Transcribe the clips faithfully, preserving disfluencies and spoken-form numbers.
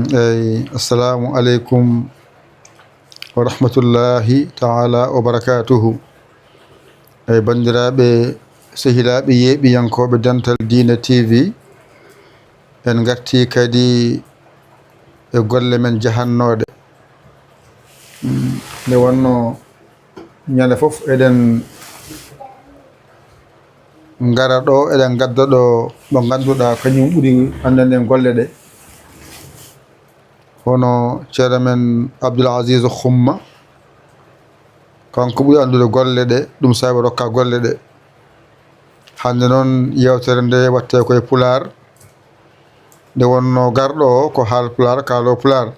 Eyi, assalamu aleykum wa rahmatullahi taala wa barakatuhu. Eyi, banndiraaɓe, sehilaaɓe, yeeɓiyankooɓe Dental Diine T V, en ngartii kadi e golle men jahannooɗe. Mm, nde wonnoo ñande fof eɗen ngara ɗo, eɗen ngadda ɗo mo ngannduɗaa kañum ɓuri anndande en golle ɗe. Hono ceerno men Abdoul Aziz Xumma, kanko ɓuri anndude golle ɗe, ɗum saabi rokka golle ɗe. Hannde noon, yeewtere nde waɗte ko e Pulaar. Nde wonnoo garɗo o ko haal Pulaar, kaalo Pulaar.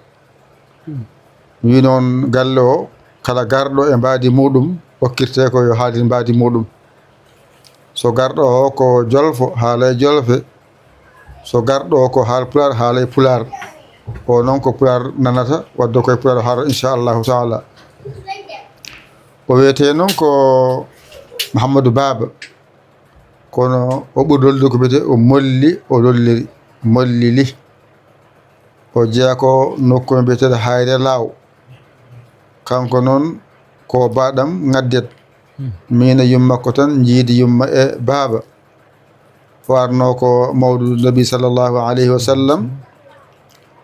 Wi noon galle o, kala garɗo e mbaadi muɗum, hokkirte ko yo haalin mbaadi muɗum. So garɗo o ko jolfo, haalay jolfe. So garɗo o ko haal Pulaar, haalay Pulaar. O noon ko Pulaar nanata, wadde koye Pulaar o haala, inchallahu taala. O wiyetee noon ko Mouhamadou Baba. Kono o ɓuri lollude ko biyetee o Molli, o lolliri, Molli Lih. O jeyaa ko nokku men biyeteeɗo Hayre Laaw. Kanko noon ko baaɗam Ŋaddet. Miin e yumma ko tan njiidi yumma e baaba. O arnoo ko mawludu Nabi sallallahu alayhi wa sallam.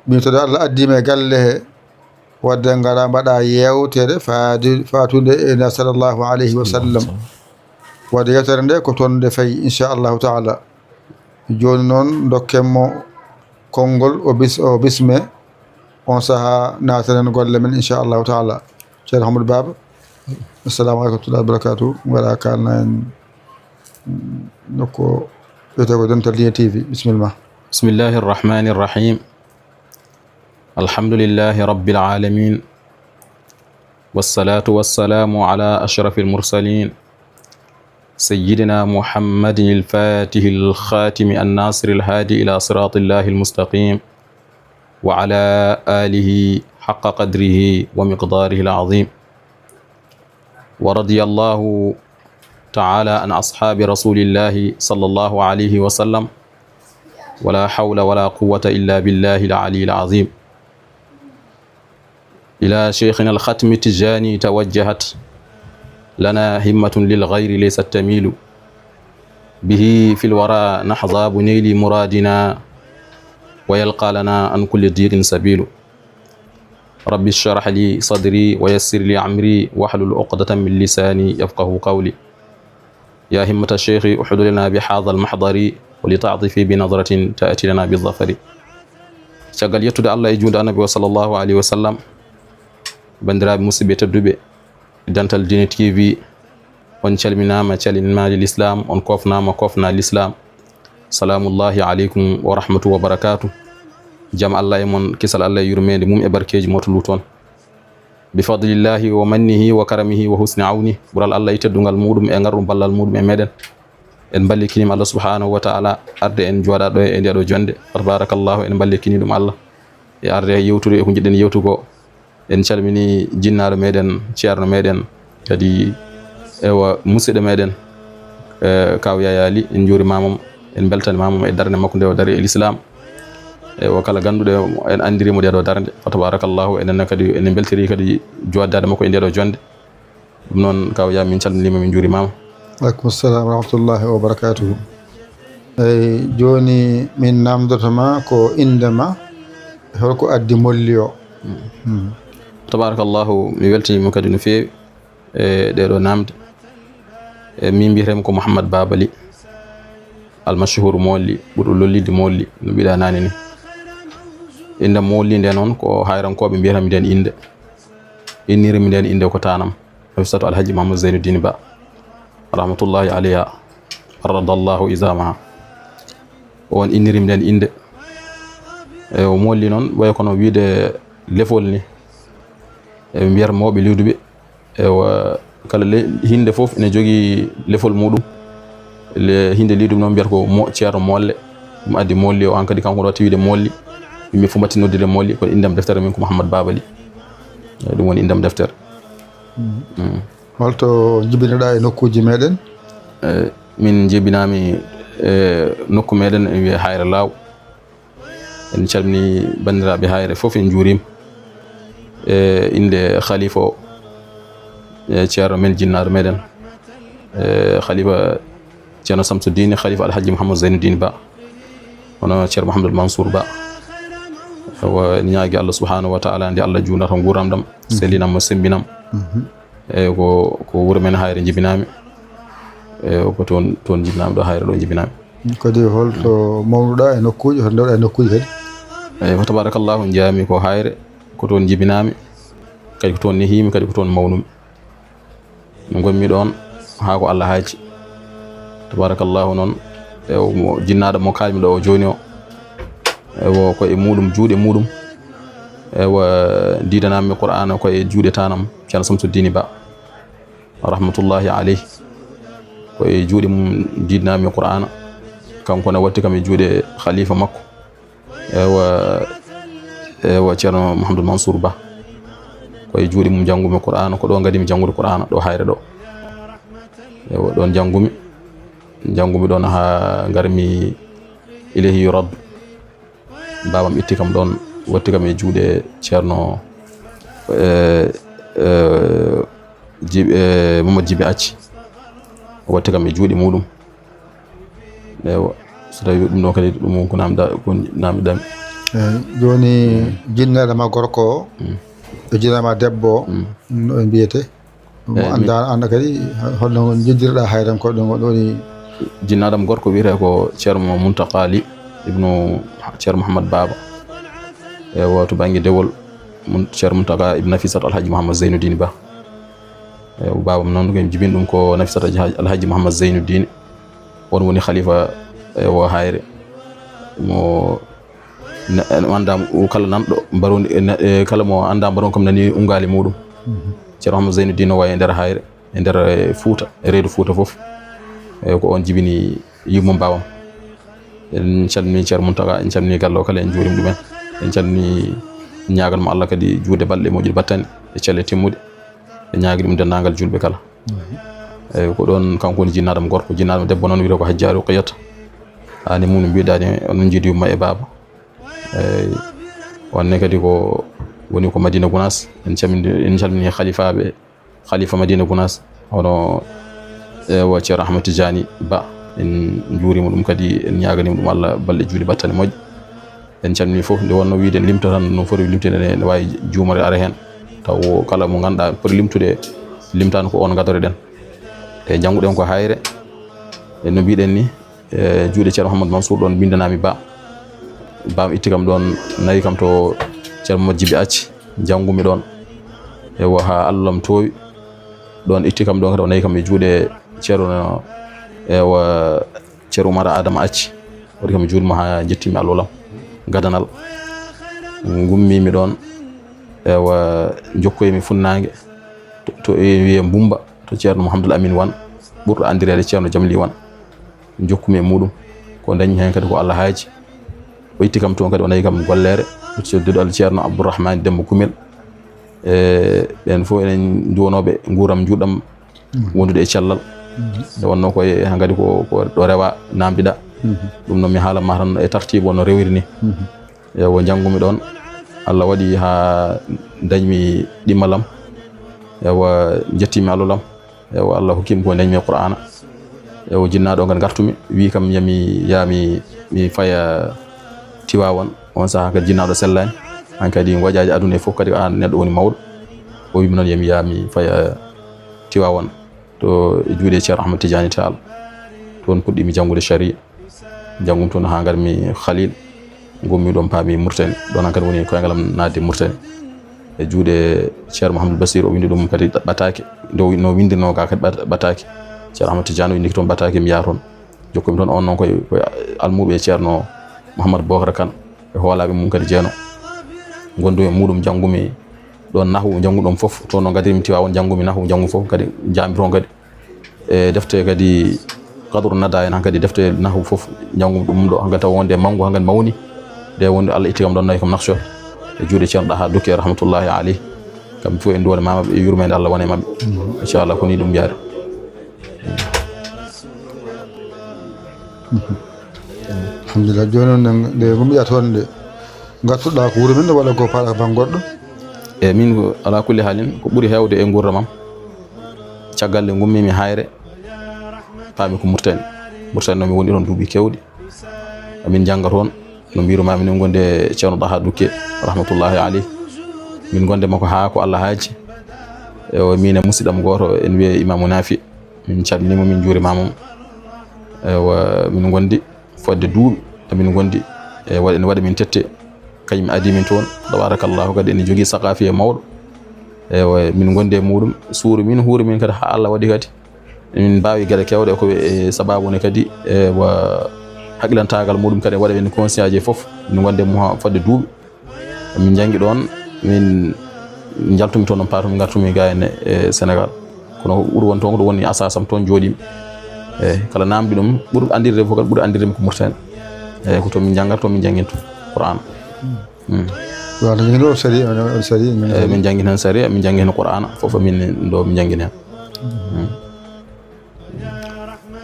Miin to Allah addii mi e galle he. Wadde ngara mbaɗa yeewtere faade, faatude e na sallallahu alayhi wa sallam. Wadde yeewtere nde ko toon nde fayi, inchallahu taala. Jooni noon, dokken mo konngol, o bis-, o bisme, on sahaa naatanen golle men, inchallahu taala. Ceerno Hamadou Baba, assalamu aleykum wa rahmatullahi wa barakatuh. Mbaɗa kalna en, mm, nokku o wiyetee ko Dental Diine T V. Bisimilla ma. بسم الله الرحمن الرحيم. الحمد لله رب العالمين. والصلاة والسلام على أشرف المرسلين. سيدنا محمد الفاتح الخاتم الناصر الهادي إلى صراط الله المستقيم. وعلى آله حق قدره ومقداره العظيم. ورضي الله تعالى عن أصحاب رسول الله صلى الله عليه وسلم. ولا حول ولا قوة إلا بالله العلي العظيم. إلى شيخنا الختم التجاني توجهت لنا همة للغير ليست تميل. به في الورى نحظى بنيل مرادنا ويلقى لنا عن كل ضيق سبيل. رب اشرح لي صدري ويسر لي أمري واحلل عقدة من لساني يفقه قولي. يا همة الشيخ احضر لنا بهذا المحضر ولتعطفي بنظرة تأتي لنا بالظفر. Caggal yettude Allah e juulde Annabi o sallallahu alayhi wa sallam, banndiraaɓe musidɓe tedduɓe, Dental Diine T V, on calminaama calminaaji l'islam, on koofnaama koofna l'islam. Salaamullahi aleykum wa rahmatuhu wa barakaatuh. Jam Allah e mon, kisal Allah e yurmeende mum e barkeeji mo to luuton. Bi fadlillahi wa mannihi wa karamihi wa husni awni, ɓural Allah e teddungal muɗum e ngarɗum ballal muɗum e meɗen. En mballitiniima Allah subhanahu wa ta'ala arde en jooɗa ɗo e ndeɗo jonde. Tabarakallahu, en mballitini ɗum Allah e arde yewtude e ko njiɗɗen yewtugo. En calmini jinnaaɗo meɗen, ceerno meɗen, kadi, ewa, musidɗo meɗen, eh, Kaw Yaya Ly, en njuurimaama mo, en mbeltanimaama mo e darnde makko nde o dari e l'islam. Ewa, kala gannduɗo en anndiri mo ndeɗo darnde. Fa tabarakallahu, enen kadi, enen mbeltiri kadi jooddaade makko e ndeɗo jonde. Ɗum noon, Kaw Yaya, min calminiima, min njuurimaama. Aleykum salam wa rahmatullahi wa barakatuhu. Eyi, jooni min naamndoto ma ko innde ma, Holko addi molli o? Tabarakallahu, mi weltiniima kadi no feewi e ɗeɗo namde. E min mbiyetemi ko Mouhammad Babali, almashhur Molli, ɓurɗo lollide Molli, no mbiɗa nani ni. Innde Molli nde noon ko hayrankooɓe mbiyatami nden innde. Innirimi nden innde ko tanam, Nafisatu Alhaji Mahamadou Zeynuddin Ba, rahmatullahi alayha, radallahu izamaha. On innirimi nden innde. E o Molli noon, way kono wiide lefol ni. E mbiyata mawɓe liwduɓe, ewa, kala le-, hinde fof ene jogii lefol muɗum. Le, hinde liwduɓe noon mbiyata ko Mo-, Ceerno Molle. Ɗum addi Molli o, hankadi kanko waɗi wiide Molli. Yimɓe fof mbatti noddude Molli, kono inndam deftere min ko Mouhammad Babali. E ɗum woni inndam deftere. Mm. Holto njibinoɗaa e nokkuuji meɗen? E, min njibinaami e nokku meɗen, ene wiyee Hayre Laaw. En calmini banndiraaɓe Hayre fof, en njuuriima. E innde khalifa o, e ceerno men, jinnaaɗo meɗen, e khalifa Ceerno Samsuddin, khalifa Alhaji Mouhamadou Zeynuddin Ba, hono Ceerno Mouhamadou Mansour Ba. Ewa, en ñaagi Allah subhanahu wa taala nde Allah juunata nguuram ɗam, sellinam mo, semmbinam. Mhm. E ko, ko wuro men Hayre njibinaami. E ko toon, toon njibinaami, ɗo Hayre ɗo njibinaami. Kadi holto mawnuɗaa e nokkuuji, hoto ndewɗaa e nokkuuji kadi? Eyi, fa tabarakallahu, njeyaami ko Hayre, ko toon njibinaami, kadi ko toon nehiimi, kadi ko toon mawnumi. Ngonmi ɗoon haa ko Allah haaji. Tabarakallahu noon, e mo jinnaaɗo mo kaalmi ɗo o jooni o, ewo ko e muɗum, juuɗe muɗum, ewa diidanammi Qur'aana ko e juuɗe tanam, Ceerno Samsuddini Ba, rahmatullahi alayhi. Ko e juuɗe mum diidanammi Qur'aana, kanko ne watti kam e juuɗe khalifa makko. Ewa, ewa Ceerno Mouhamadou Mansour Ba. Ko e juuɗe mum janngumi Qur'aana, ko ɗo ngadimi janngude Qur'aana, ɗo Hayre ɗo. Ewa, ɗoon janngumi, janngumi ɗoon haa ngarmi ilayhi yuraddu. Baabam itti kam ɗoon, watti kam e juuɗe Ceerno, e, e, Jibi, e, Mamadou Jibi Acci. Watti kam e juuɗe muɗum. Ewa, so tawi ɗum ɗo kadi, ɗum ko namda, ko namdam. Eyi, jooni, mm, jinneɗo ma gorko o, mm, e jinneɗo ma debbo o, mm, no ɓe mbiyete? Mo, eyi, mi annda, annda kadi, holno ngon njejjirɗa Hayre ko ɗum, ɗum woni? Jinnaɗam gorko wiyete ko Ceerno Muntaka Ly ibnu Ceerno Mouhammad Baba. Ewa, to bannge dewol, mun-, Ceerno Muntaka ibnu Nafisat Alhaji Mouhammad Zeynuddin Ba. Ewa, baabam noon ko en jibin ɗum ko Nafisat Alhaji, Alhaji Mouhammad Zeynuddin. On woni khalifa, ewa, Hayre. Mo ne, ne annda mo, kala nanɗo mbarondi, ne, e, kala mo annda mbarondi kam nani ungaali muɗum. Mhm. Ceerno Mouhammad Zeynuddin no wayi e nder Hayre, e nder, e, Fuuta, e reedu Fuuta fof. E, ko on jibini yummum baabam. En calmini Ceerno Muntaka, en calmini galle o kala, en njuurima ɗumen. En calmini, ñaagan mo Allah kadi juuɗe balɗe moƴƴuɗe battane, e celle timmuɗe. E ñaagiri ɗum denndaangal juulɓe kala. Mhm. Eyi, ko ɗoon kanko woni jinnaɗam gorko, jinnaɗam debbo noon wiyetee ko Hajja Ruqiyata. Ani mum no mbiɗa ni, on njiidi yumma e baaba. Eyi, on ne kadi ko woni ko Madina Gunaas. En calmini, en calmini khalifaaɓe, khalifa Madina Gunaas, hono, ewa, Ceerno Ahmad Tijani Ba. En njuurima ɗum kadi, en ñaaganiima ɗum Allah balɗe juuɗe battane moƴƴe. En calmini fof, nde wonno wiide en limta tan, no foti limtude ne, ne waawi juumre ara heen. Taw kala mo ngannduɗaa foti limtude, limtaani ko on ngadoriɗen. E jannguɗen ko Hayre, e no mbiɗen ni, e juuɗe Ceerno Mouhamadou Mansour ɗoon mbindanami ba. Bam itti kam ɗoon, nawi kam to Ceerno Mouhamadou Djibi Acci, janngumi ɗoon. Ewa, haa Allah am toowi. Ɗoon itti kam ɗoon kadi, o nawi kam e juuɗe Ceerno, ewa, Ceerno Umar Adama Acci, waɗi kam juuɗe mum haa njettiimi allolam gadanal. Ngummiimi ɗoon, ewa, njokkoymi funnaange to, to e wiyee Mbumba, to Ceerno Mouhamadoul Amin Wan, ɓurɗo anndireede Ceerno Jamli Wan. Njokkumi e muɗum. Ko ndañmi heen kadi ko Allah haaji. O itti kam toon kadi, o nawi kam golleere, so duɗal Ceerno Abdourahmane Demba Kumel. E ɓeen fof enen nduwanooɓe nguuram njuɗɗam, mhm, wondude e cellal. Mhm. Nde wonnoo ko e, hankadi ko, ko ɗo rewa, naamndiɗa. Mhm. Ɗum noon mi haala ma tan e tartiibu o no rewiri ni. Mhm. Ewa, njanngumi ɗoon. Allah waɗi haa dañmi ɗimmalam. Ewa, njettiimi allolam. Ewa, Allah hokkimi ko dañmi e Qur'aana. Ewa, jinnaaɗo o kadi ngartumi, wi kam yami, yami mi faya Tiwaawan. On sahaa kadi jinnaaɗo sellaani. Han kadi ngojaaji aduna e fof kadi ko aan neɗɗo woni mawɗo. O wiimi noon yo mi yaha mi faya Tiwaawan to e juuɗe Ceerno Ahmad Tijaani Taal. Toon puɗɗiimi janngude sharia. Janngumi toon haa ngarmi Khalil. Ngummi ɗoon paami Murtani. Ɗoon han kadi woni koyngal am naatde Murtani. E juuɗe Ceerno Mouhamadou Bassir, o winndi ɗum kadi ɓataake. Nde o wi-, no winndirnoo ga kadi ɓat-, ɓataake. Ceerno Ahmad Tidiane o winndi toon ɓataake, mi yaha toon. Jokkomi toon on noon koye, koye almuuɓe e Ceerno Mouhamadou Bokara Kane. E hoolaaɓe mum kadi jeeno. Ngondu e muɗum, janngumi ɗoon nahwu, janngu ɗum fof. Toon no ngadirmi Tiwaawan, janngumi nahwu, janngu fof kadi, jaami toon kadi. E defte kadi Qadru Nada en, hankadi defte nahwu fof, janngu ɗum ɗo, hankadi taw wonde manngu, hankadi mawni. Nde woni Allah itti kam ɗoon, nawi kam Nouakchott. E juuɗe Ceerno Ɗaha Dukke, rahmatullahi aleyh. Kamɓe fof en nduwani ma maɓɓe, e yurmeende Allah wona e maɓɓe. Inchallah, ko ni ɗum jaari. Alhamdulillah. Jooni noon, nde ko mbiya toon nde, ngartuɗaa ko wuro men walla ko paɗa ko bannge goɗɗo? E min ko, ala kulli haalin, ko ɓuri heewde e nguurndam am, caggal nde ngummiimi Haayre, paami ko Murtani. Murtani noon mi woni toon duuɓi keewɗi. Min njannga toon, no mbiirumaa, min ngonde Ceerno Ɗaha Dukke, rahmatullahi aleyh. Min ngonde makko haa ko Allah haaji. Ewa, min e musidɗam gooto, en wiyee Imaamu Naafi. Min calminii mo, min njuurimaa mo. Ewa, min ngondi fodde duuɓi, emin ngondi. E waɗa, ene waɗa min tette. Kañum adii min toon. Tabarakallahu, kadi ene jogii saqaafiya mawɗo. Ewa, min ngondi e muɗum. Suuri min, huuri min kadi haa Allah waɗi kadi min mbaawi geɗe keewɗe ko e sababu ne kadi, ewa, haqilantaagal muɗum kadi waɗa en conscient ji fof. Min ngondi e mo fodde duuɓi. Min njanngi ɗoon, min njaltumi toon, noon paatumi, ngartumi ga henne e Sénégal. Kono ko ɓuri won toon, ko ɗum woni asasam, toon njooɗiimi. Eyi, kala naamndi ɗum, ɓuri anndirde fof kadi, ɓuri anndirde mi ko Murtani. Eyi, ko toon min njanngatoo, min njannginto Qur'aana. Mm. Wala, min ɗo sari, on sari, min Eyi, min njanngi heen sariya, min njanngi heen Qur'aana, fof min ɗo min njanngi heen. Mm.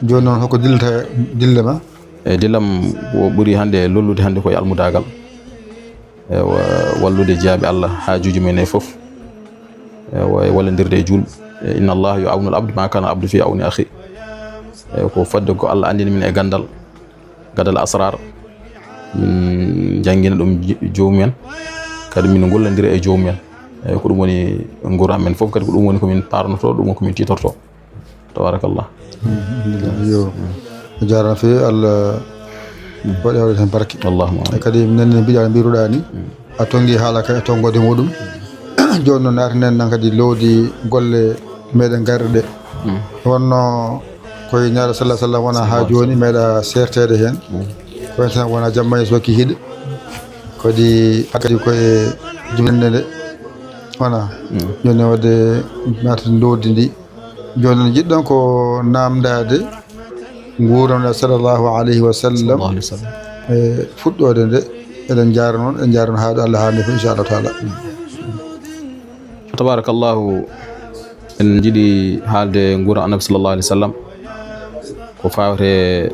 Jooni noon, hoko dillata, dille ma? Eyi, dillam ko ɓuri hannde lollude hannde ko e almudaagal. Ewa, wallude jiyaaɓe Allah, haajuuji men e fof. Ewa, e wallindirde e juulɓe. E, inna Allah yu'awwinul abd ma kana abdu fi awni akhi. E, ko fodde ko Allah anndini min e ganndal, gadal asrar. Min njanngina ɗum ji-, joomum en. Kadi min ngollondira e joomum en. E, ko ɗum woni nguurndam men fof, kadi ko ɗum woni ko min paarnotoo, ɗum woni ko min tiitortoo. Tabarakallah. Yo. A jaaraama feewi, Allah waɗi hawre heen barke. Allahumma amin. E kadi, mi nanii mbiɗa mbiruɗaa ni, a tonngi haala ka e tonngode muɗum. Jooni noon, naatanen nan kadi loowdi golle meɗen garɗe ɗe. Mm. Wonno koye Nelaaɗo sallallahu alaihi wasallam wona haa jooni meeɗa seerteede heen. Mm. Ko en tan wona jamma e sokki hiɗe. Kadi, kadi koye jumnende nde. Wona. Mm. Jooni waɗde naata loowdi ndi. Jooni noon, jiɗɗon ko naamndaade nguurndam Nelaaɗo sallallahu alayhi wa sallam. Sallallahu alayhi wa sallam. E fuɗɗoode nde, eɗen njaarnoo, eɗen njaarnoo haa ɗo Allah haani fof, inchallahu taala. Tabarakallahu, en njiɗi haalde nguurndam Annabi sallallahu alayhi wa sallam. Ko fawte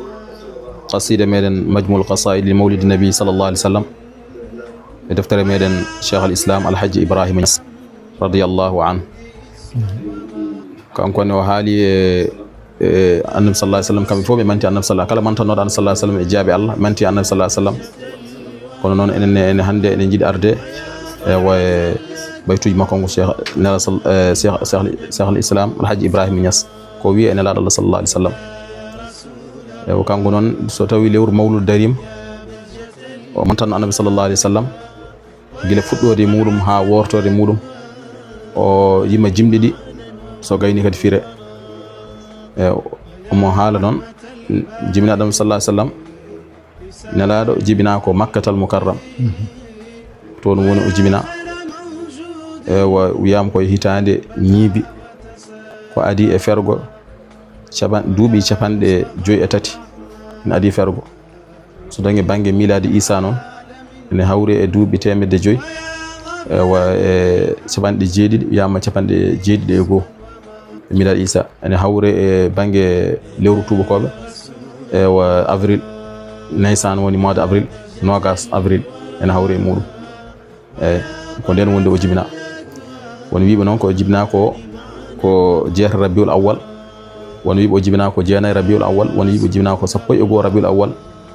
qasida meɗen Majmuul Qasaid li Mawlidi Nabi sallallahu alayhi wa sallam. E deftere meɗen Cheikh al Islam Alhaji Ibrahima Niass, radiyallahu anhu. Kanko ne o haali e, e Annabi sallallahu alaihi wasallam, kamɓe fof ɓe manti Annabi sallallahu, kala mantannoɗo Annabi sallallahu alaihi wasallam e jiyaaɓe Allah, manti Annabi sallallahu alaihi wasallam. Kono noon enen ne, enen hannde enen njiɗi arde e wa-, e baytuuji makko ngo Cheikh Nela sal-, e Cheikh, Cheikh, Cheikh al Islam Alhaji Ibrahima Niass, ko wiye e Nelaaɗo Allah sallallahu alaihi wasallam. E o kanko noon, so tawi lewru Mawlud Darim, o mantanno Annabi sallallahu alaihi wasallam, gila fuɗɗoode muɗum haa wortoode muɗum, o yima jimɗi ɗi, so gayni kadi fire. E omo haala noon, jibinaaɗo sallallahu alaihi wasallam, Nelaaɗo jibinaa ko Makkatal Mukarram. Toon woni o jibinaa. E wa-, wiyaama ko e hitaande ñiibi, ko adii e fergo capan-, duuɓi capanɗe joy e tati, ina adii fergo. So dañi bannge miilaadi Iisaa noon, ene hawri e duuɓi teemedde joy, e wa-, e capanɗe jeeɗiɗi, wiyaama capanɗe jeeɗiɗi e goo. E miilaadi Iisaa, ene hawri e bannge lewru tuubakooɓe, e wa avril, Nisan woni mois de avril, noogaas avril, ene hawri e muɗum. Eyi, ko ndeen wonde o jibinaa. Won wiiɓe noon ko jibinaa ko, ko jeetati Rabiul Awwal. Won wiiɓe o jibinaa ko jeenayi Rabiul Awwal. Won wiiɓe o jibinaa ko sappo e goo Rabiul Awwal.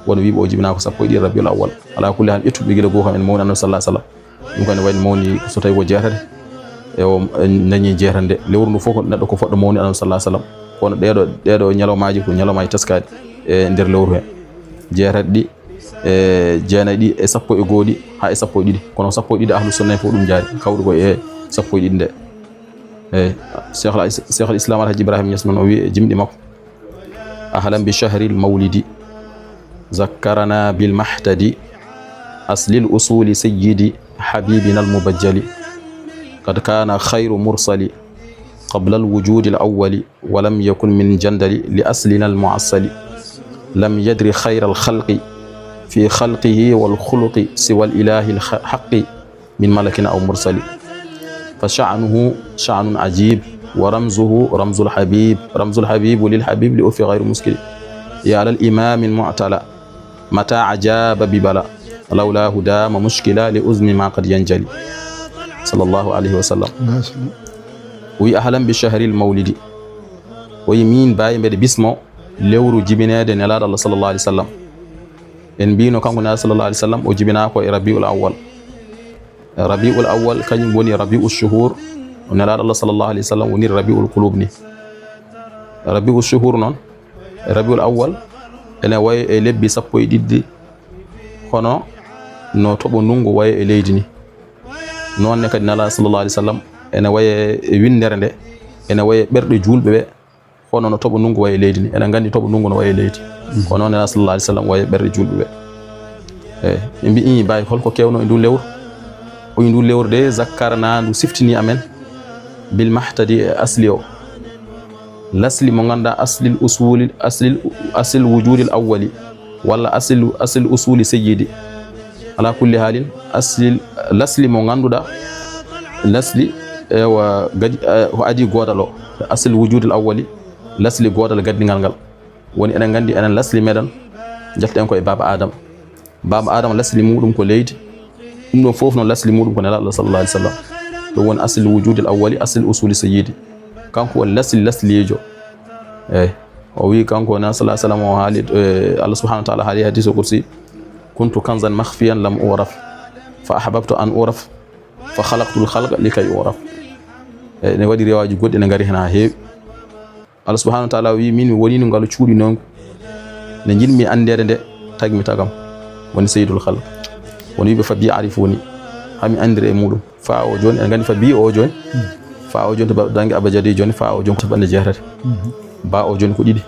Wano wiiɓe o jibinaa ko sappo e ɗiɗi Rabiul Awwal. Alaa kulli haal, ƴettuɓe gila goo kam en mawni Annabi sallallahu alaihi wasallam. Ɗum kam ene wayi no mawni ko so tawi ko jeetati. E o en dañi jeetati nde. Lewru ndu fof ko neɗɗo ko fodɗo mawni Annabi sallallahu alaihi wasallam. Kono ɗeeɗo, ɗeeɗo ñalawmaaji ko ñalawmaaji teskaaɗi e nder lewru he. Jeetati ɗi, e jeenayi ɗi, e sappo e goo ɗi, haa e sappo e ɗiɗi. Kono sappo e ɗiɗi ahlu sunna en fof ɗum jaari. Kawɗi ko e sappo e ɗiɗi nde. Eyi, Cheikhul Is-, Cheikhul Islam Alhaji Ibrahima Niass noon o wi e jimɗi makko. أهلا بشهر المولد ذكرنا بالمحتد أصل الأصول سيد حبيبنا المبجل قد كان خير مرسل قبل الوجود الأول ولم يكن من جندل لأصلنا المعسل لم يدر خير الخلق في خلقه والخلق سوى الإله الحق من ملك أو مرسل فشأنه شأن عجيب ورمزه رمز الحبيب رمز الحبيب للحبيب لأف غير مسكل يا للإمام المعتلى متى عجاب ببلى لولاه دام مشكلا لأزم ما قد ينجلي صلى الله عليه وسلم وي أهلا بشهر المولد وي مين باي مبدي بسمو لورو جبناد نلاد الله صلى الله عليه وسلم إن بينو كان صلى الله عليه وسلم وجبناكو ربيع الأول Rabiul Awwal kañum woni rabiul shuhur. O nelaaɗo Allah sallallahu alayhi wa sallam woni rabiul qulub ni. Rabiul shuhur noon, rabiul awwal ene waye e lebbi sappo e ɗiɗi, hono no toɓo ndunngu waye e leydi ni. Noon ne kadi nelaaɗo sallallahu alayhi wa sallam ene waye e winndere nde, ene waye ɓerɗe juulɓe ɓe. Hono no toɓo ndunngu wayi e leydi ni. Eɗen nganndi toɓo ndunngu no wayi e leydi. Ko noon Nelaaɗo sallallahu alayhi wa sallam wayi e ɓerɗe juulɓe ɓe. Eyi, ɓe mbiyi, baawi, holko keewno e ndun lewru? O wi, ndun lewru de, zakkarana, ndu siftini amen, bil mahtadi, e asli o. Lasli mo ngannduɗaa, aslil usuli, aslil, aslil wujudil awwali. Walla asil, asil usuli sayyidi. Ala kulli haalin, asil, lasli mo ngannduɗaa, lasli, ewa, gadi, eh, ko adii goodal o. Asil wujudil awwali, lasli goodal gaddingal ngal. Woni eɗen nganndi enen lasli meɗen, njalten ko e baaba Adama. Baaba Adama lasli muɗum ko leydi. Ɗum ɗon fof noon lasli muɗum ko Nelaaɗo sallallahu alayhi wa sallam. Ɗum woni asil wujudil awwali, asil usuli sayyidi. Kanko woni lasli lasliijo. Eyi. O wi kanko na sallallahu alayhi wa sallam o haali, eh, Allah subhanahu wa ta'ala haali hadis o kursi, "Kuntu kanzan makhfiyan lam u'raf, fa ahbabtu an u'raf, fa khalaqtul khalqa likay u'raf." Eh, ne waɗi riwaaji goɗɗi ne ngari hen ha heewi. Allah subhanahu wa ta'ala wi, "Min mi woni no ngalu cuuɗi non. Ne njiɗmi anndeede nde, tagmi tagam. Woni sayyidul khalq." Woni wiɓe fa bi arifuni. Hami anndire e muɗum. Fa o jooni, en nganndi fa bi o jooni. Fa o jooni to ba-, dangi abajadi jooni, fa o jooni ko capanɗe jeetati. Ba o jooni ko ɗiɗi.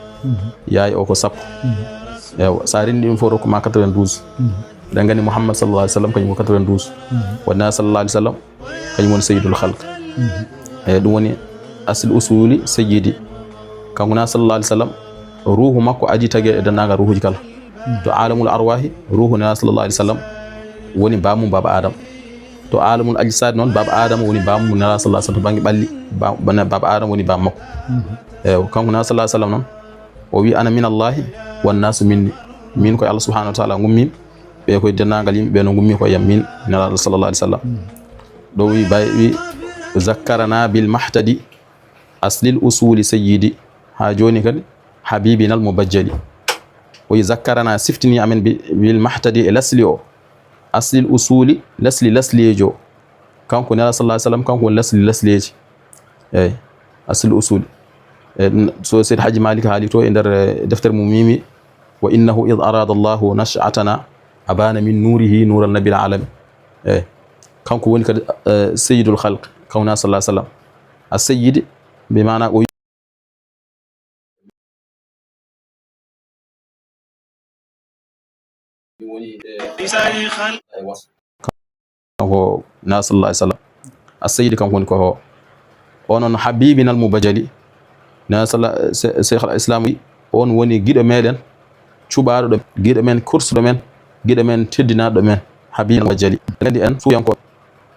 Yaay o ko sappo. Ewa, sa renndi ɗum fof rokku ma quatre-vingt-douze. Eɗen nganndi Muhammad sallallahu alayhi wa sallam kañum ko quatre-vingt-douze. Wonaa sallallahu alayhi wa sallam kañum woni sayyidul khalq. Eyi, ɗum woni asil usuli sayyidi. Kanko na sallallahu alayhi wa sallam, ruuhu makko adii tagi e denndaangal ruuhuji kala. To alamul arwahi, ruuhu na sallallahu alayhi wa sallam woni baamu baaba Adam. To alamul ajsad noon, baaba Adama woni baamu Nelaaɗo sallallahu alayhi wa sallam, to bannge ɓalli, ba-, bana-, baaba Adama woni baamu makko. Eyi, kanko Nelaaɗo sallallahu alayhi wa sallam noon, o wi, "Ana min Allahi, wan nasu minni." Min ko e Allah subhanahu wa ta'ala ngummi, ɓe ko e denndaangal yimɓe ɓe no ngummi ko e yam min, Nelaaɗo sallallahu alayhi wa sallam. Ɗo wi bay-, wi, "Zakkarana bil mahtadi, aslil usuli sayyidi." Ha jooni kadi, habibinal mubajjali. O wi, "Zakkarana, siftini amen bi-, bil mahtadi, e lasli o." Aslil usuli, lasli lasliyeejo. Kanko Nelaaɗo sallallahu alayhi wa sallam, kanko woni lasli lasliyeeji. Eyi, aslil usuli. E, n-, so Seydi Hadji Malick haali to e nder, e, deftere mum mimi, "Wa innahu id arada Allahu nash'atana, abana min nurihi nural nabil alami." Eyi, kanko woni kadi, e, sayyidul khalq, kanko na sallallahu alayhi wa sallam. A sayyidi, bi maana o woni, eh, kanko na sallallahu alayhi wa sallam. A sayyidi kanko woni ko ho. Onon habibinal mubajjali. Na salla-, se-, Cheikh al Islam wi, on woni giɗo meɗen, cuɓaaɗo ɗo, giɗo men, kursuɗo men, giɗo men, teddinaaɗo men, habibinal mubajjali. Nganndi en, suuyanko.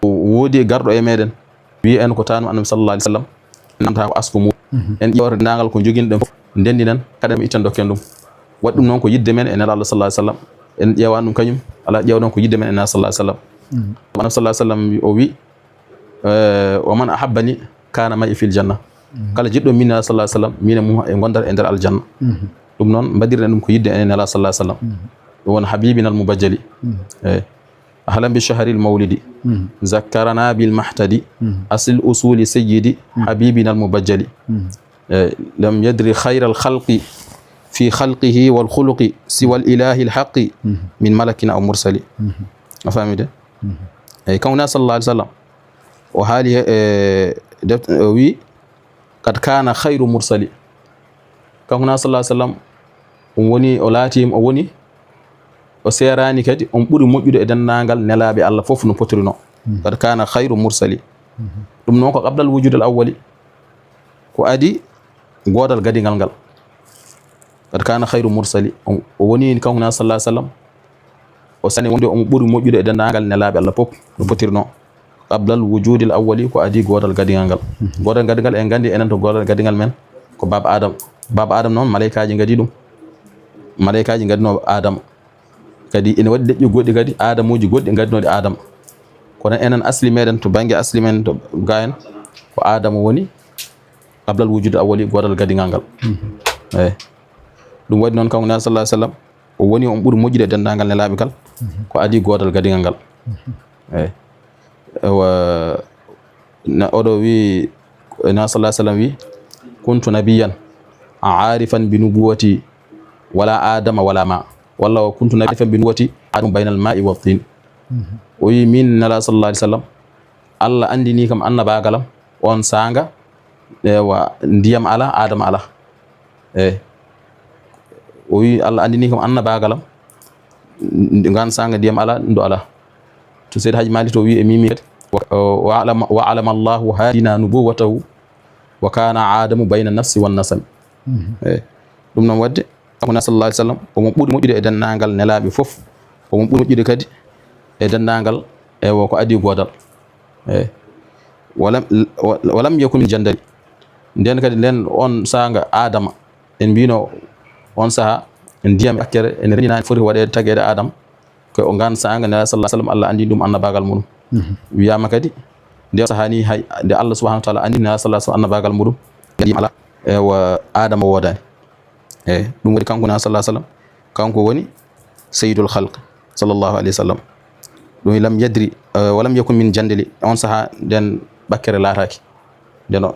Woodi garɗo e meɗen, wi'i en ko taanum Annabi sallallahu alayhi wa sallam, en namta ko asku mum. En ƴeewata denndaangal ko njoginɗen fof, ndenndinen, kadi en itten dokken ɗum. Waɗi ɗum noon ko yiɗde men e Nelaaɗo sallallahu alayhi wa sallam. En ƴeewaani ɗum kañum, alaa, ƴeewa noon ko yiɗde men e Nelaaɗo sallallahu alayhi wa sallam. Annabi sallallahu alayhi wa sallam o wi, eh, "Wa man ahabbani kana ma'i fil janna." Kala jiɗɗo min Nelaaɗo sallallahu alayhi wa sallam, min e mum e ngondat e nder aljanna. Ɗum noon, mbaɗirɗen ɗum ko yiɗde en e Nelaaɗo sallallahu alayhi wa sallam. Ɗum woni Habibina al Mubajjali. Eh, ahlan bi shahril mawlidi. Zakkarana bil mahtadi. Asil usuli sayyidi. Habibina al Mubajjali. Eh, lam yadri khayral khalqi fi khalqihi wal khuluqi siwal ilahi al haqqi min malakin aw mursali. A famide? Eyi, kawna sallallahu alaihi wasallam, o haali he, e, deft-, o wi, "Kad kana khayru mursali." Kankuna sallallahu alaihi wasallam, o woni, o laati, o woni, o seerani kadi, on ɓuri moƴƴude e denndaangal nelaaɓe Allah fof no potirno. "Kad kana khayru mursali." Ɗum noon ko qablal wujudal awwali, ko adi goodal gadingal ngal. "Kad kana khayru mursali." O, o woni kankuna sallallahu alaihi wasallam, o sani wonde omo ɓuri moƴƴude e denndaangal nelaaɓe Allah fof no potirno. Qablal wujudil awwali, ko adi goodal gadingal ngal. Goodal gadingal, en nganndi enen to goodal gadingal men ko Baaba Adam. Baaba Adam noon, malaykaaji ngaddi ɗum. Malaykaaji ngaddi no Adam. Kadi ene waɗi leƴƴi goɗɗi kadi, Adamuuji goɗɗi ngaddinooɗi Adam. Kono enen asli meɗen to bannge asli men to ga en, ko Adam woni qablal wujudil awwali, goodal gadingal ngal. Eyi. Ɗum waɗi noon, kanko Nulaaɗo sallallahu alaihi wasallam, o woni on ɓuri moƴƴude e denndaangal nelaaɓe kala, ko adi goodal gadingal ngal. Eyi. Ewa, na-, oɗo wi, Nulaaɗo sallallahu alaihi wasallam wi, "Kuntu nabiyyan aarifan bi nubuwati wala Adama wala ma." Walla o, "Kuntu nabiyyan aarifan bi nubuwati Adamu baynal ma'i wa tin." O wi, "Min Nulaaɗo sallallahu alaihi wasallam, Allah anndini kam annabaagalam on saanga, ewa, ndiyam ala, Adama ala." Eyi. O wi, "Allah anndini kam annabaagalam, ngaan saanga ndiyam ala, ndu ala." To Seydi Hajji Maalik to wi e mimi kadi, "Wa, wa alama, wa alama Allahu hadina nubuwatahu, wa kana Adamu bayna nafsi wan nasami." Eyi. Ɗum noon waɗde, Nulaaɗo sallallahu alaihi wasallam, omo ɓuri moƴƴude e denndaangal nelaaɓe fof. Omo ɓuri moƴƴude kadi e denndaangal, ewa, ko adi goodal. Eyi. Walam, wa-, walam yakun min jandali. Nden kadi, nden on saanga Adama, en mbino on saha ndiyam e ɓakkere ene renndinaani, foti waɗeede tageede Adama. Ko o ngaan saanga Nulaaɗo sallallahu alaihi wasallam, Allah anndini ɗum annabaagal muɗum. Wiyaama kadi, nde saha ni hay, nde Allah subhanahu wa ta'ala anndini Nulaaɗo sallallahu alaihi wasallam annabaagal muɗum, kadi ala, ewa, Adama woodaani. Eyi, ɗum waɗi kanko Nulaaɗo sallallahu alaihi wasallam, kanko woni sayyidul khalq sallallahu alaihi wasallam. Ɗum lam yadri, eh, walam yakun min jandali. On saha nden ɓakkere laataaki. Nden o,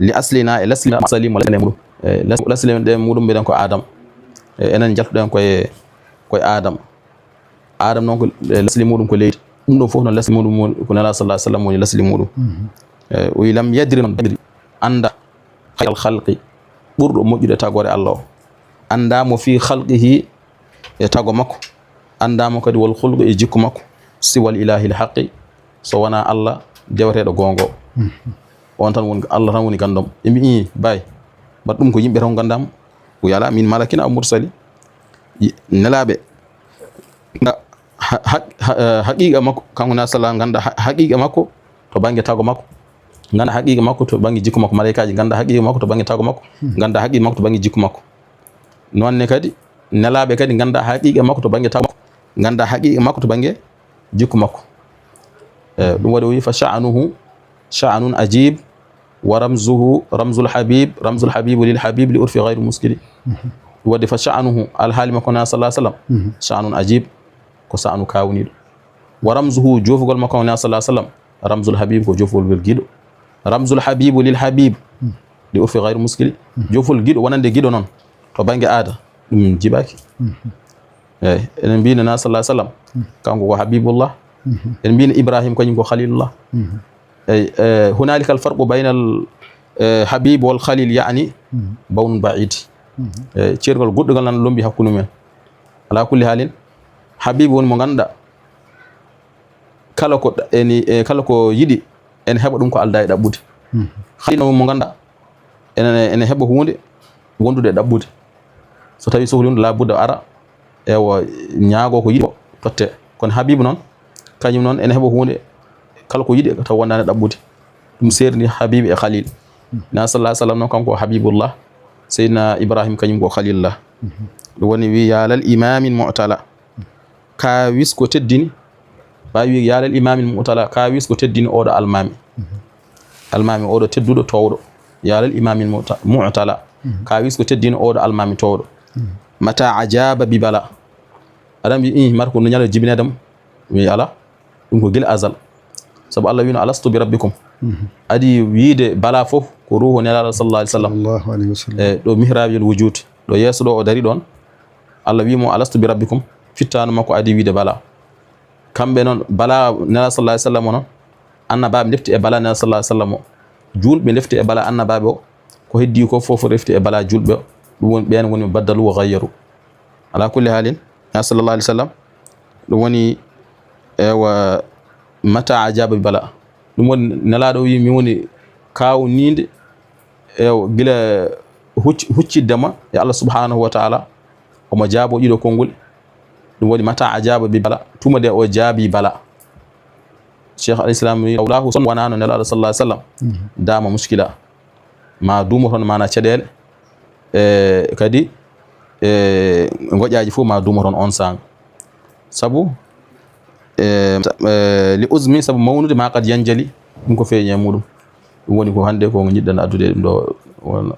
li aslina e laslina asali mo lene muɗum. Eh, las-, lasli ɗen muɗum mbiɗen ko Adam. Eh, enen jaltuɗen koye, koye Adam. Adam noon ko, eh, lasli muɗum ko leydi. Ɗum ɗo fof noon lasli muɗum ko Nulaaɗo sallallahu alaihi wasallam woni lasli muɗum. Eh, o wi lam yadri, noon yadri, annda, khayral khalqi, ɓurɗo moƴƴude tagoore Allah o. Annda mo fi khalqihi, e tago makko. Annda mo kadi wal khulqi, e jikku makko. Siwal ilahil haqqi, so wonaa Allah deweteeɗo goonga o. On tan woni, Allah tan woni ganndam. Ɓe mbi'i, "Baay, mbaɗ ɗum ko yimɓe tan nganndaama." O wi, "Alaa, min malakin aw mursali." Yi-, nelaaɓe, nga-, ha-, ha-, ha-, eh, haqiiqa makko, kanko Nulaaɗo sallallahu, ngannda ha-, haqiiqa makko to bannge tago makko, ngannda haqiiqa makko to bannge jikku makko, malaykaaji ngannda haqiiqa makko to bannge tago makko, ngannda haqiiqa makko to bannge jikku makko. Noon ne kadi, nelaaɓe kadi ngannda haqiiqa makko to bannge tago makko, ngannda haqiiqa makko to bannge jikku makko. Eh, ɗum waɗi o wi, "Fa sha'nuhu sha'nun ajib, wa ramzuhu ramzul habib, ramzul habibu lil habib li urfi ghayru muskili." Ɗum waɗi, "Fa sha'nuhu", alhaali makko Nulaaɗo sallallahu alaihi wasallam, "sha'nun ajib", ko sha'nu kaawniiɗo. "Wa ramzuhu", joofugol makko Nulaaɗo sallallahu alaihi wasallam, "ramzul habib", ko joofugol giɗo. "Ramzul habibu lil habib, li urfi ghayru muskili." Joofugol giɗo wonande giɗo noon to bannge aada, ɗum jiɓaaki. Eyi, enen mbino Nulaaɗo sallallahu alaihi wasallam, kanko ko Habibullah. En mbino Ibrahim kañum ko Khalilullah. Eyi, eh, hunalika al farqu baynal, eh, habib wal khalil, yani bawnun ba'id. Eyi, ceergal goɗɗugal nan lombi hakkunde men. Ala kulli halin, habib woni mo ngannduɗaa kala ko ɗa-, eni, e kala ko yiɗi, ene heɓa ɗum ko aldaa e ɗaɓɓude. Khalil noon mo ngannduɗaa ene, ene heɓa huunde wondude e ɗaɓɓude. So tawi sohli hunde, la budda ara, ewa, ñaago ko yiɗi ko totte. Kono Habibu noon, kañum noon ene heɓa huunde, kala ko yiɗi taw wondaani ɗaɓɓude. Ɗum seerni Habibu e Khalil. Na sallallahu alaihi wasallam noon, kanko o Habibullah, Seydina Ibrahim kañum ko Khalilullah. Ɗum woni wi, "Ya lal imamil mu'tala." Kaawis ko teddini, ɓay wi, "Ya lal imamil mu'tala", kaawis ko teddini oɗo almaami. Almaami oɗo tedduɗo, toowɗo. "Ya lal imamil mu'ta-, mu'tala." Kaawis ko teddini oɗo almaami toowɗo. "Mata ajaba bi bala." Aɗa mbi i marko no ñalo jibinedam. Mi ala. Ɗum ko gila azal. Sabu Allah wino alastu bi rabbikum. Adi wiide bala fof ko ruhu nelaɗo sallallahu alaihi wasallam. Sallallahu alaihi wasallam. E ɗo mihrabul wujud, ɗo yeeso ɗo o dari ɗon, Allah wimo alastu bi rabbikum. Fittano makko adi wiide bala. Kamɓe noon bala nelaɗo sallallahu alaihi wasallam noon, annabaɓe ndefti e bala nelaɗo sallallahu alaihi wasallam o, julɓe ndefti e bala annabaɓe o, ko heddi ko fof refti e bala julɓe o. Ɗum woni ɓen woni baddalu wa ghayyaru. Ala kulli halin, ya sallallahu alaihi wasallam, ɗum woni ewa mata ajaba bi bala. Ɗum woni nelaɗo wi mi woni kawnide ewa gila hucc- hucciddema e Allah subhanahu wa ta'ala. Omo jaabo ɗiɗo konngol. Ɗum woni mata ajaba bi bala, tuma de o jaabi bala. Cheikh al Islam wi lawlahu son wanano nelaɗo sallallahu alaihi wasallam, dama muskila ma dumo toon mana caɗele. E kadi e goƴaji fof ma dumo toon on sang. Sabu e li uzmi sabu mawnude ma qad yanjali. Ɗum ko feeñe muɗum. Ɗum woni ko hannde ko jiɗɗen addude ɗum ɗo.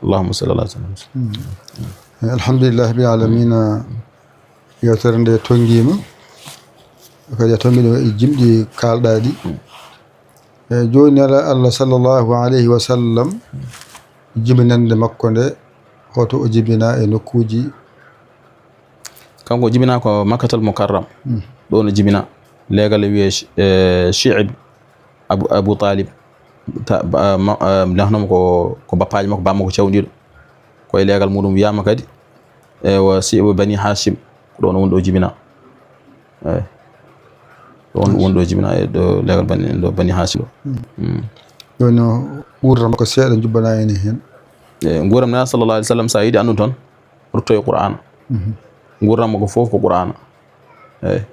Allahumma salli ala sallam. Alhamdulillahi rabbil alamina. Yewtere nde tonngima. Kadi a tonngino e jimɗi kalɗaɗi. E joni nela Allah sallallahu alaihi wa sallam, jibinande makko nde, hoto o jibina e nokkuji? Kanko jibina ko Makkatal Mukarram. Ɗo no jibina legal e wiye e Shi'ib Abu, Abu Talib. Nahnoma ko ko bappaji makko bamma ko cawdiɗo. Ko e legal muɗum wiyama kadi ewa Shi'ib Bani Hashim. Ko ɗon woni ɗo jibina. Eyi. Ɗon woni ɗo jibina e ɗo legal bani ɗo Bani Hashim ɗo. Ɗon no ɓurra makko seeɗa jubbana en hen. E nguram na sallallahu alaihi wasallam sa yiɗi andu toon rutto e Qur'ana. Nguram makko fof ko Qur'ana. Eyi.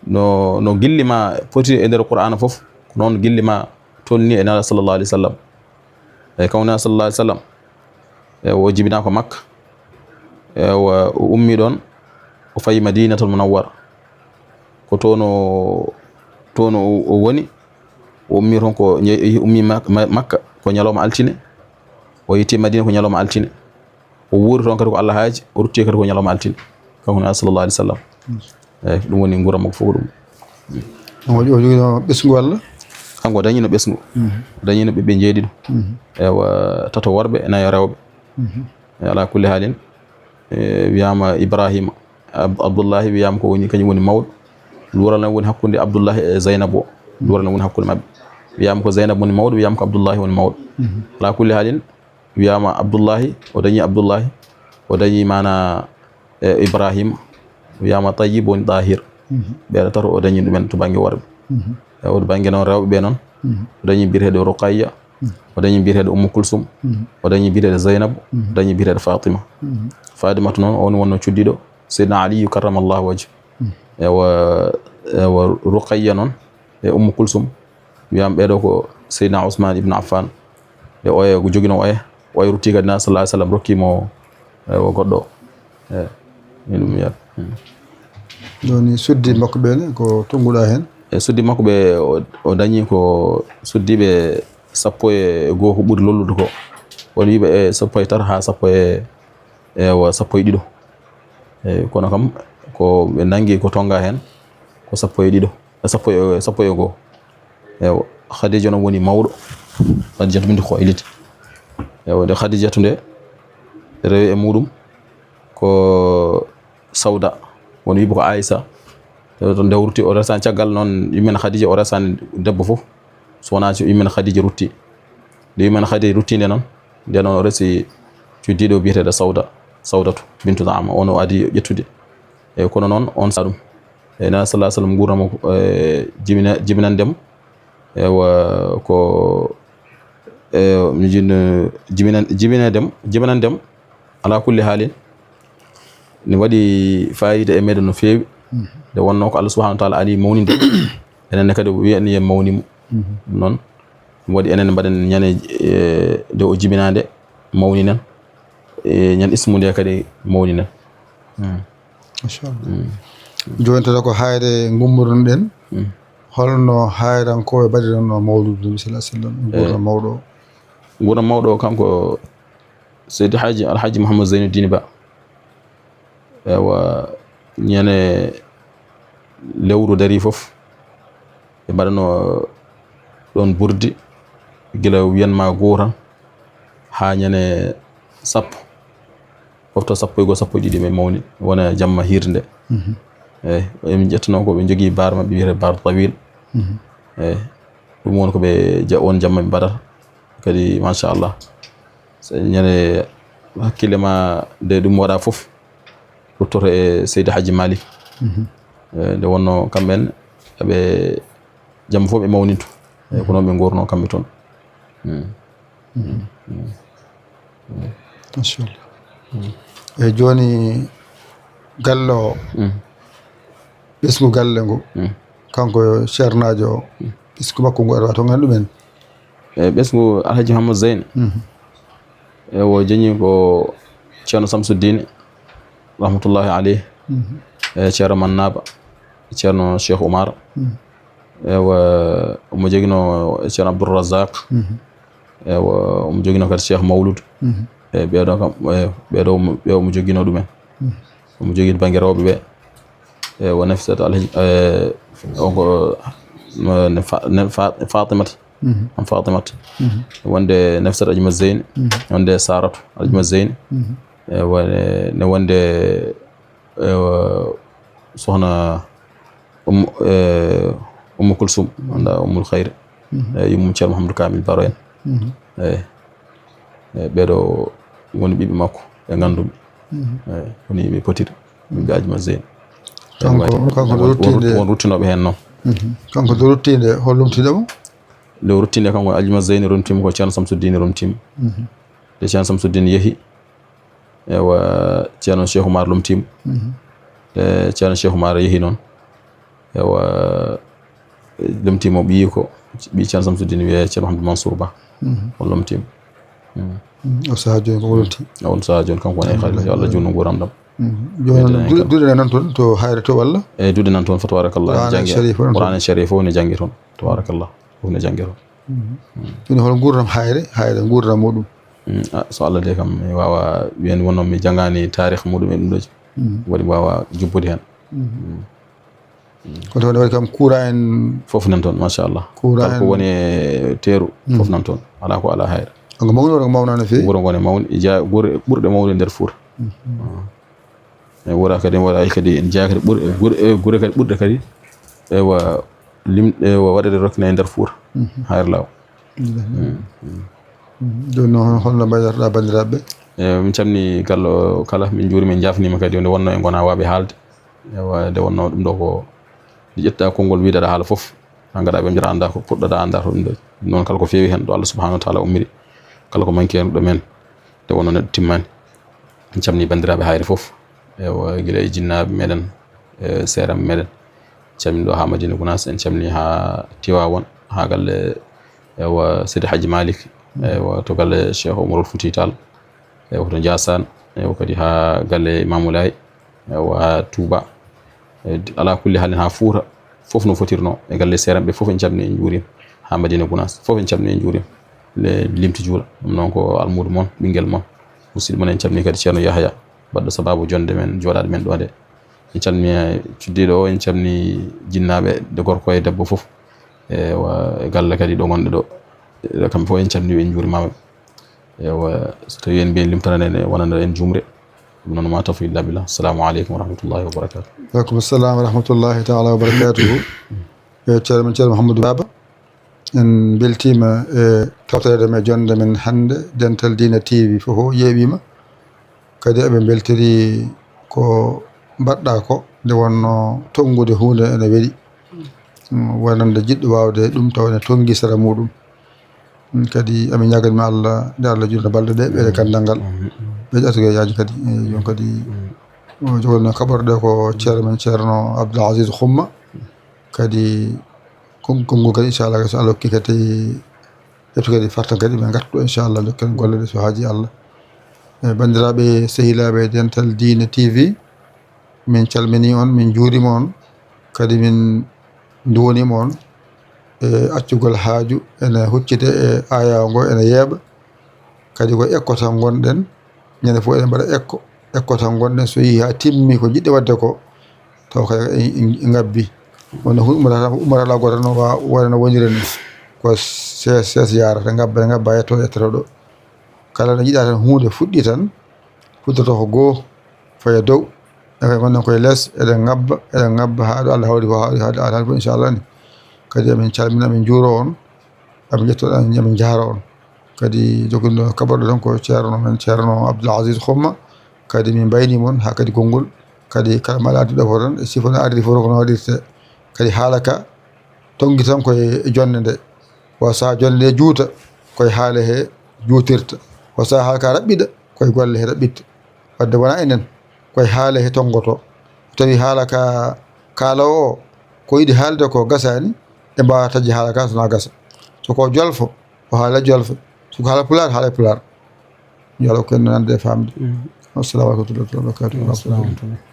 No no gilli ma poti e nder Qur'ana fof ko noon gilli ma tolni e nala sallallahu alaihi wasallam. Eyi kawna sallallahu alaihi wasallam. E o jibina ko Makka. E o ummi ɗon o fayi Madinatul Munawwara. Ko toon o toon o woni. O ummi toon ko ummi Makka ko ñalawma altine. O yetti Madina ko ñalawma altine. O wuuri toon kadi ko Allah haaji, o rutti kadi ko ñalawma altine. Kanko ne sallallahu alaihi wasallam. Eyi ɗum woni nguram makko fof ko ɗum. O joginoo ɓesngu walla? Kanko o dañino ɓesngu. O dañino ɓiɓɓe jeeɗiɗo. Ewa tato worɓe e nayo rewɓe. E ala kulli halin e wiyama Ibrahima. Abdullahi wiyama ko woni kañum woni mawɗo. Luural ne woni hakkunde Abdullahi e Zaynab o. Luural ne woni hakkunde maɓɓe. Wiyama ko Zaynab woni mawɗo, wiyama ko Abdullahi woni mawɗo. Ala kulli halin wiyama Abdullahi, o dañi Abdullahi, o dañi mana e Ibrahima. Wiyama Tayyib woni Tahir. Ɓeɗo tato o dañi ɗumen to bangge worɓe. E o bangge noon rewɓe ɓe noon o dañi biyeteɗo Ruqayya. O dañi biyeteɗo Ummu Kulsum. O dañi biyeteɗo Zaynab. O dañi biyeteɗo Fatima. Fatimatu noon o woni wonno cuddiɗo Seydina Aliyu karramallahu wajhu. Ewa ewa Ruqayya noon e Ummu Kulsum. Wiyama ɓeɗo ko Seydina Ousmane Ibn Affan. E oye ko jogino oye. Oye rutti kadi na sallallahu alaihi wasallam rokkimo ewa goɗɗo. E min ɗum yiyata. Ɗoni suddi makko ɓene ko tonnguɗa hen? E suddi makko ɓe o dañi ko suddiɓe sappo e goho ɓuri lollude ko. Woni wiɓe e sappo e tato ha sappo e ewa sappo e ɗiɗo. Eyi kono kam ko ɓe nangi ko tonga hen ko sappo e ɗiɗo sappo e sappo e goho. Ewa Khadija noon woni mawɗo. Khadijatu bintu Khuwaylid. Ewa nde Khadijatu nde rewi e muɗum ko Sawda woni wiɓe ko Aisa. Nde o rutti o resani caggal noon yummen Khadija o resani debbo fof. So wona yummen Khadija rutti. Nde yummen Khadija rutti nde noon nde noon o resi cuddiɗo biyeteɗo Sawda. Sawdatu bintu Zama on o adi ƴettude. Eyi kono noon on sa ɗum. Eyi nana sallah sallam gurnamo jibina jibinandemo. Ewa ko ewa mi jin jibina jibinedemo jibinandemo. Ala kulli halin ne waɗi fayida e meɗen no feewi. Nde wonno ko Allah subhanahu wa taala ali mawninde. Enen ne kadi wiyani en mawnimo. Ɗum noon ɗum waɗi enen mbaɗen ñande nde o jibinande mawninen. Ñande ismu nde kadi mawninen. Machallah. Joni tata ko hayre gummoɗon ɗen. Holno hayrankooɓe mbaɗiranno mawludu nabi sallallahu alaihi wasallam gurno mawɗo o? Gurno mawɗo o kanko seydi haji alhaji mouhamadou zeynuddine ba. Ewa Ñande lewru darii fof, ɓe mbaɗanoo ɗoon burdi, gila wiyan ma goo tan haa ñande sappo. Fof to sappo e goo, sappo e ɗiɗi ɓe mawni, wona jamma hiirde nde. Eeyi, emin ƴettanoo ko ɓe njogii baar maɓɓe wiyetee baar Tawil. Eeyi, ɗum woni ko ɓe ja-, oon jamma ɓe mbaɗata. Kadi, machallah, so ñande hakkille ma nde ɗum waɗa fof, ruttoto e Seydi Hadji Malick. Eeyi, nde wonnoo kamɓe en, ɓe jamma fof ɓe mawninto. Eeyi, ko noon ɓe nguurnoo kamɓe toon. Machallah. Eeyi, jooni galle o, ɓesngu galle ngu, kanko ceernaajo o, ɓesngu makko ngu, aɗa waawi toon ɗumen? E ɓesngu Alhaji Mahamadou Zeyne. Ewo, joñi ko Ceerno Samsuddin, rahmatullahi aleyh, e Ceerno Mannaba, Ceerno Cheikh Oumar. Ewa, omo joginoo Ceerno Abdoul Razak. Ewa, omo joginoo kadi Cheikh Mawlud. E ɓeeɗo kam, e ɓeeɗo omo, ɓe omo joginoo ɗumen. Omo jogii bannge rewɓe ɓe. E o Nafisat Alhaji, e, on ko, no, ne Fa-, ne Fa-, Fatimat. Am Fatimat. Wonde Nafisat Alhaji Mat Zeyni, wonde Saratu Alhaji Mat Zeyni. E wone-, ne wonde, e, sohna Ummu, e, Ummu Kulsum, wonde Ummul Khayri. E, yummum Ceerno Mouhamadou Kamil Baro en. E, e, ɓeeɗo woni ɓiɓɓe makko, ɓe nganndu-mi. E, woni ɓe potiri, ɓiɓɓe Alhaji Mat Zeyni. Kanko, kanko won, won, won ruttinooɓe heen noon. Kanko nde ruttiinde, hol lomtiiɗo mo? Nde o ruttiinde kanko, Alhaji Mat Zeyni lomtiima ko Ceerno Samsuddin lomtiima. Nde Ceerno Samsuddin yehi, ewa, Ceerno Cheikh Oumar lomtiima. Nde Ceerno Cheikh Oumar yehi noon, ewa, lomtiima ɓiyi ko, ɓiyi Ceerno Samsuddin wiyee Ceerno Mahamadou Mansour Ba. On lomtiima. O sahaa jooni ko wolti. On sahaa jooni kanko woni e haalde, yo Allah juutnu nguurndam ɗam. Jooni noon, duɗe, duɗe nan toon to Hayre to walla? Eyi, duɗe nan toon, fa tabarakallah. Qur'an Sharif on toon. Qur'an Sharif fof ne janngi toon, tabarakallah. Fof ne janngi toon. Jooni hol nguurndam Hayre, Hayre nguurndam muɗum? Mm, ah, so Allah de kam, mi waawa wiyeede wonno mi janngaani taarikh muɗum e ɗum ɗo. Waɗi mi waawa jubbude heen. Kono woni waɗi kam kuura en. Fof nan toon, machallah. Kuura en. Kala ko woni e teeru, fof nan toon. Alaa ko alaa Hayre. Ko mawni walla ko mawnaani no feewi? Wuro ngo ne mawni, ja-, gure ɓurɗe mawnude nder Fuuta. E wura kadi, wura kadi, en jeyaa kadi ɓur-, gure, e gure kadi ɓurɗe kadi, ewa, lim-, ewa, waɗeede rokkina e nder Fuuta. Hayre Laaw. Jooni noon, holno mbaynortoɗaa banndiraaɓe ɓe? E, min calminii galle o kala, min njuuriima, min njaafniima kadi, nde wonnoo en ngonaa waawɓe haalde. Ewa, nde wonnoo ɗum ɗo ko, nde ƴetta konngol wiide aɗa haala fof, haa ngaɗa ɓe mbiyataa anndaa ko puɗɗoɗaa, anndaa to ɗum ɗo. Ɗum noon kala ko feewi heen ɗo Allah subhanahu wa taala ummiri, kala ko manki heen ɗo men, nde wonnoo neɗɗo timmaani. En calminii banndiraaɓe Hayre fof, ewa, gila e jinnaaɓe meɗen, e seeranɓe meɗen. Calmini ɗo haa Madina Gunaas, en calminii haa Tiwaawan, haa galle, ewa, Seydi Hadji Malick, ewa, to galle Cheikh Oumarul Fouti Tall, ewa, to Ndiassane, ewa, kadi haa galle Imaamu Laay, ewa, haa Touba. E, alaa kulli haalin haa Fuuta, fof no fotirnoo, e galle seeranɓe fof en calminii, en njuuriima, haa Madina Gunaas, fof en calminii, en njuuriima. Le limti juula, ɗum noon ko almuudo mon, ɓinngel mon, musidɗo mon, en calminii kadi Ceerno Yahaya, baɗɗo sabaabu jonnde men, jooɗaade men ɗo nde. En calminii cuddiiɗo o, en calminii jinnaaɓe, de gorko e debbo fof. Ewa, e galle kadi ɗo ngonɗo ɗo. E kamɓe fof en calminii ɓe, en njuuriima ɓe. Ewa, so tawii en mbiyi limtanande ne wonande en juumre. Ɗum noon, ma tawfiq illa billah. Assalamu aleykum wa rahmatullahi wa barakatuh. Waaleykum salam wa rahmatullahi taala wa barakatuhu. E Ceerno men, Ceerno Mouhamadou Baba. En mbeltiima e tawtoreede men e jonnde men hannde, Dental Diina T V fof o yeeɓiima. Kadi eɓe mbeltiri ko mbaɗɗaa ko, nde wonnoo tonngude huunde ene weli. Mm, wonande jiɗɗo waawde ɗum tawa ene tonngi sara muɗum. Mm, kadi amin ñaaganii ma Allah, nde Allah juutna balɗe ɗe, ɓeyda ganndal ngal. Ɓeyda atugeyaaji kadi, e, yon kadi, o jogorno kaɓorɗe ko ceerno men, Ceerno Abdoul Aziz Xumma. Kadi kon-, konngol kadi, inchallah, so Allah hokki kadi, ƴettu kadi farta kadi, ɓe ngartu ɗo, inchallah, ndokken golle ɗe so haaji Allah. E, banndiraaɓe, sehilaaɓe, Dental Diina T V, min calminii on, min njuuriima on, kadi min nduwoniima on, e, accugol haaju ene huccite e aayaango, ene yeeɓa. Kadi ko ekko tan ngonɗen, ñande fof eɗen mbaɗa ekko, ekko tan ngonɗen, so yehii haa timmi ko jiɗɗen waɗde ko, Taw kay en, en, en ngabbi. Wonno hu-, ummata, ummata la goota no wa-, wayno no woniri ni. Ko ses, ses yarata, ngabba, ngabba, yetto, yettoto ɗo. Kala no yiɗa tan huunde fuɗɗi tan, fuɗɗoto ko goo, faya dow. E kay gonɗen koye les, eɗen ngabba, eɗen ngabba haa ɗo Allah hawri ko hawri, haa ɗo Allah hawri ko, inchallah ni. Kadi amin calmina, amin juuro on, amin ƴetto, amin, amin jaaro on. Kadi jogindo kaɓorɗo ɗon ko Ceerno men, Ceerno Abdoul Aziz Xumma. Kadi min mbayni mon haa kadi konngol. Kadi kala mala adduɗo fof tan, e sifa no ardi fof ko no waɗirte. Kadi haala ka tonngi tan koye jonde nde. Wa saha jonde nde juuta, koye haala he juutirta. Wa saha haala ka raɓɓiɗa, koye golle he raɓɓitta. Wadde wona enen, koye haala he tonngoto. Tawi haala ka kaalawo o, ko yiɗi haalde ko gasaani, ɓe mbaawa taƴde haala ka sona gasa. So ko jolfo, o haala jolfe. So ko haala pulaar, haala pulaar. Yo Allah ko en nande e famde. Mm. Assalamu aleykum wa rahmatullahi wa barakatuh. Assalamu aleykum.